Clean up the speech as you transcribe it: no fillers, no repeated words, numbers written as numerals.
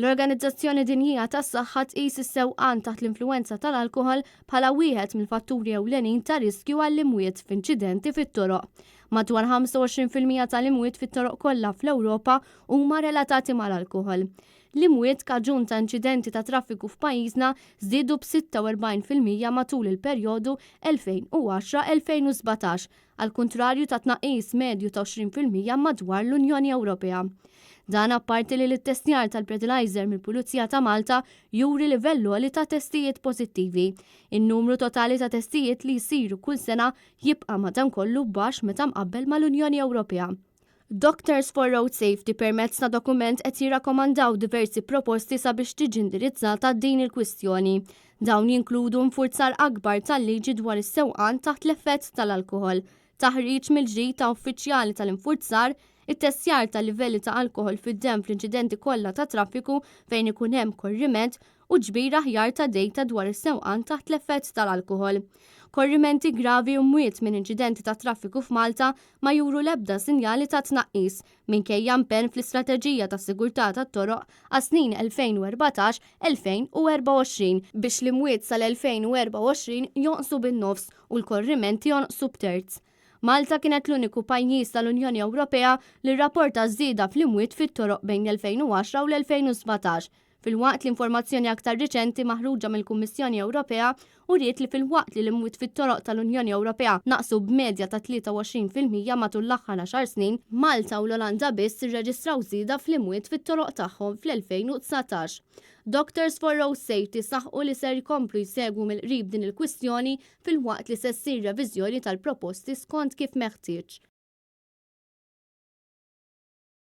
L-Organizzazzjoni Dinjija tas-Saħħa tqis is-sewqan taħt l-influwenza tal-alkoħol bħala wieħed mill-fatturi ewlenin ta' riskju għall-imwiet f'inċidenti fit-toroq. Madwar 25% tal-imwiet fit-toroq kollha fl-Ewropa huma relatati mal-alkoħol. L-imwiet kaġun ta' inċidenti ta' traffiku f'pajjiżna żdiedu b'46% matul il-perjodu 2010-2017, għall-kuntrarju ta' tnaqqis medju ta' 20% madwar l-Unjoni Ewropea. Dan apparti li l-ittestjar tal-breathalyzer mill-Pulizija ta' Malta juri livell għoli ta' testijiet pożittivi. In-numru totali ta' testijiet li jsiru kull sena jibqa' madankollu baxx meta mqabbel mal-Unjoni Ewropea. Doctors for Road Safety permezz ta' dokument qed jirrakkomandaw diversi proposti sabiex tiġi indirizzata din il-kwistjoni. Dawn jinkludu nfurzar akbar tal-liġi dwar is-sewqan taħt l-effett tal-alkoħol, taħriġ mill-ġdid ta' uffiċjali tal-infurzar, ittestjar tal-livelli ta' alkoħol fid-demm fl-inċidenti kollha ta' traffiku fejn ikun hemm korriment u ġbir aħjar ta' dejta dwar is-sewqan taħt l-effett tal-alkoħol. Korrimenti gravi u mwiet minn inċidenti ta' traffiku f'Malta ma juru l-ebda sinjali ta' tnaqqis, minkejja impenn fl-Istrateġija tas-Sigurtà tat-Toroq għas-snin 2014-2024 biex l-imwiet sal-2024 jonqsu bin-nofs u l-korrimenti jonqsu b'terz. Malta kienet l-uniku pajjiż tal-Unjoni Ewropea li rrapporta żieda fl-imwiet fit-toroq bejn l-2010 u l-2017, filwaqt li informazzjoni aktar riċenti maħruġa mill-Kummissjoni Ewropea uriet li filwaqt li l-imwiet fit-toroq tal-Unjoni Ewropea naqsu b'medja ta' 23% matul l-aħħar għaxar snin, Malta u l-Olanda biss irreġistraw żieda fl-imwiet fit-toroq tagħhom fl-2019. Doctors for Road Safety saħqu li ser jkomplu jsegwu mill-qrib din il-kwistjoni filwaqt li se ssir reviżjoni tal-proposti skont kif meħtieġ.